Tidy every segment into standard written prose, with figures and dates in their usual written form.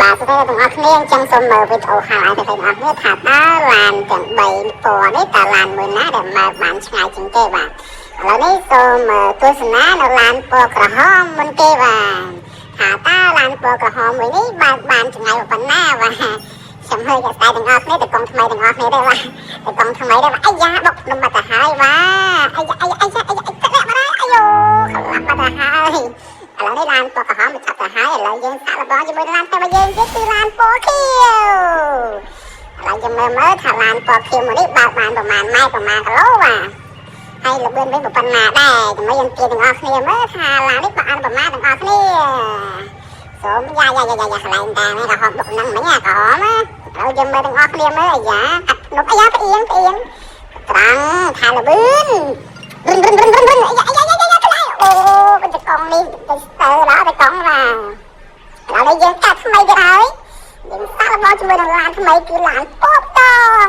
បាទសួស្តីដល់ទាំងអស់គ្នាអញ្ចឹងសូមមើលវីដេអូហាឡៃទៅទាំងអស់គ្នាថាតើឡានទាំង3ពណ៌នេះតើឡានមួយណាដែលមើលបានឆ្ងាយជាងគេបាទឥឡូវនេះសូមទស្សនានៅឡានពណ៌ក្រហមមុនគេបាទថាតើឡានពណ៌ក្រហមមួយនេះបើកបានចម្ងាយប៉ុណ្ណាបាទខ្ញុំហើយកស្តែទាំងអស់គ្នាទៅកង់ថ្មីទាំងអស់គ្នាទេបាទទៅកង់ថ្មីទេបាទអាយ៉ាបុកភ្នំបាត់ទៅហើយបាទអាយ៉ាអាយ៉ាអាយ៉ាអាយ៉ាទឹកលាក់បាត់ហើយអាយ៉ូក្លាប់បាត់ទៅហើយ ឥឡូវនេះឡានពណ៌ក្រហមវាឆាប់ទៅហើយឥឡូវយើងសាកល្បងជាមួយឡានផ្សេងរបស់យើងទៀតគឺឡានពណ៌ខៀវឥឡូវយើងមើលមើលថាឡានពណ៌ខៀវមួយនេះបើកបានប្រហែលម៉ែត្រប្រហែលគីឡូបាទហើយល្បឿនវិញប៉ុណ្ណាដែរដើម្បីយើងទាយទាំងអស់គ្នាមើលថាឡាននេះបើអានប្រហែលទាំងអស់គ្នាសូមយ៉ាយ៉ាយ៉ាយ៉ាកន្លែងតានេះក្រហមបុកហ្នឹងមិញអាក្រហមណាឥឡូវយើងមើលទាំងអស់គ្នាមើលអាយ៉ាកាត់ភ្នំអាយ៉ាផ្អៀងផ្អៀងត្រង់ថាល្បឿនរុនរុនរុនរុនរុនអាយ៉ាអាយ៉ាអាយ៉ាកន្លែងអូបញ្ចកងនេះទៅស្ទើដល់ទៅកង់បាទឥឡូវនេះយើងកាត់ថ្មីទៀតហើយយើងសាកល្បងជាមួយនឹងឡានថ្មីគឺឡានពណ៌បតង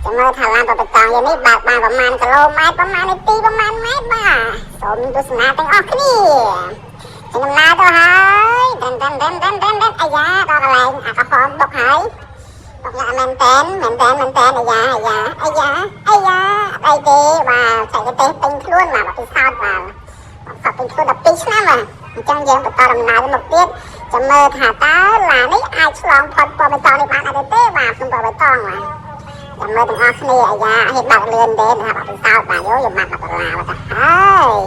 ចាំមើលថាឡានពណ៌បតងយើងនេះបើកបានប្រហែលគីឡូម៉ែត្រប្រហែលនាទីប្រហែលម៉ែត្របាទសូមទស្សនាទាំងអស់គ្នាខ្ញុំដំណើរទៅហើយដិនដិនដិនដិនដិនដិនអាយ៉ាដល់កន្លែងអាក្រហមបុកហើយបុកយ៉ាងមែនតែនមែនតែនមែនតែនអាយ៉ាអាយ៉ាអាយ៉ាអាយ៉ាអីទេបាទចែកទេសពេញខ្លួនបាទពិសោធន៍បាទ សត្វពេញខ្លួន12ឆ្នាំបាទអញ្ចឹងយើងបន្តដំណើរទៅមុខទៀតចាំមើលថាតើឡាននេះអាចឆ្លងផុតពណ៌បៃតងនេះបានអត់ទេបាទក្នុងពណ៌បៃតងបាទចាំមើលទាំងអស់គ្នាអាយ៉ាហេតុបាក់លឿនទេថាបាក់ពិសោធន៍បាទយោយកបាន10ដុល្លារបាទទៅហើយ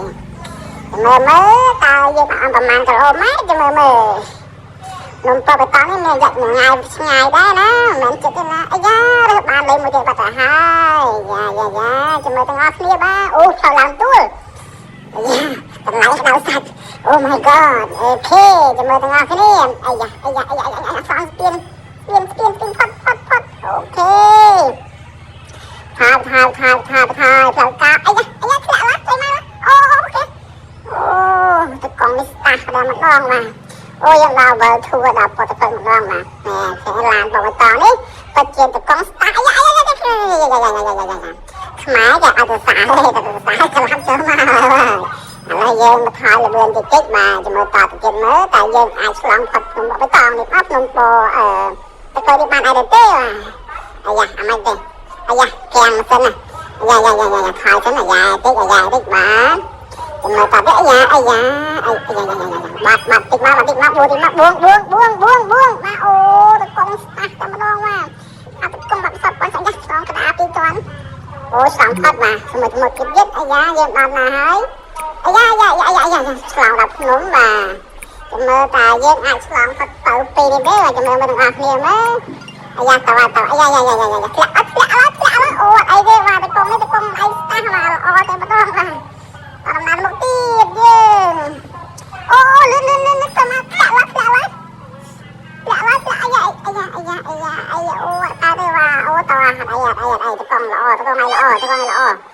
ចាំមើលមើលតើយើងបានប្រមាណគីឡូម៉ែត្រចាំមើលមើលនំពណ៌បៃតងនេះមានរយៈឆ្ងាយឆ្ងាយដែរណាមិនមែនចិត្តទេណាអាយ៉ារើសបានលេខមួយទៀតបាត់ទៅហើយយ៉ាយ៉ាយ៉ាចាំមើលទាំងអស់គ្នាបាទអូឆ្លងឡើងទួល អាយ៉ាតម្លៃក្តៅសាច់ Oh my god okay ចាំមើលទាំងអស់គ្នាអាយ៉ាអាយ៉ាអាយ៉ាអាយ៉ាឆ្លងស្ពានស្ពានស្ពានស្ពានផុតផុតផុត okay ថយថយថយថយថយផ្លូវការអាយ៉ាអាយ៉ាធ្លាក់ឡាទៅមកអូ okay អូតកងនេះស្តាស់ដល់ម្ដងបាទអូយើងដល់ World Tour ដល់ពតទៅម្ដងបាទណែឃើញឡានបវតនេះពិតជាតកងស្តាស់អាយ៉ាអាយ៉ាអាយ៉ាអាយ៉ាអាយ៉ាខ្មែរគេអត់ទៅសាទេតែទៅសាច្រឡំចូលមកហើយឥឡូវយើងមកថយលឿនតិចតិចបាទចាំមើលតទៅទៀតមើលតើយើងអាចឆ្លងផុតភ្នំបៃតងនេះអត់ភ្នំពោអឺតកនេះបានអីទៅទេបាទអាយ៉ាអាមិនទេអាយ៉ាកាំងសិនណាអាយ៉ាយ៉ាយ៉ាយ៉ាថយសិនអាយ៉ាតិចអាយ៉ាតិចបាទចាំមើលតទៅអាយ៉ាអាយ៉ាអាយ៉ាយ៉ាយ៉ាបាត់បាត់តិចមកបាត់តិចមកបួតិចមកបួងបួងបួងបួងបួងបាទអូតកងស្តាស់តែម្ដងបាទអាតកងបាត់សពប៉ុនសញ្ញាឆ្លងក្តារពីរជាន់អូឆ្លងផុតបាទសម្រាប់មកគិតទៀតអាយ៉ាយើងដល់ណាហើយ អាយ៉ាយ៉ាយ៉ាយ៉ាយ៉ាឆ្លងដល់ភ្នំបាទចាំមើលតើយើងអាចឆ្លងផុតទៅពីនេះទេបាទចាំមើលមើលទាំងអស់គ្នាមើលអាយ៉ាតើតើអាយ៉ាយ៉ាយ៉ាយ៉ាយ៉ាធ្លាក់អត់ធ្លាក់អត់ធ្លាក់អត់អូអត់អីទេបាទតកងនេះតកងអីស្តាស់បាទល្អតែម្ដងបាទតដំណើរមកទៀតយើងអូលឿនលឿនលឿនទៅមកធ្លាក់ឡាធ្លាក់ឡាធ្លាក់ឡាធ្លាក់អាយ៉ាអាយ៉ាអាយ៉ាអាយ៉ាអាយ៉ាអូអត់តទេបាទអូតើអត់អីអត់អីអត់អីតកងល្អតកងឲ្យល្អតកងឲ្យល្អ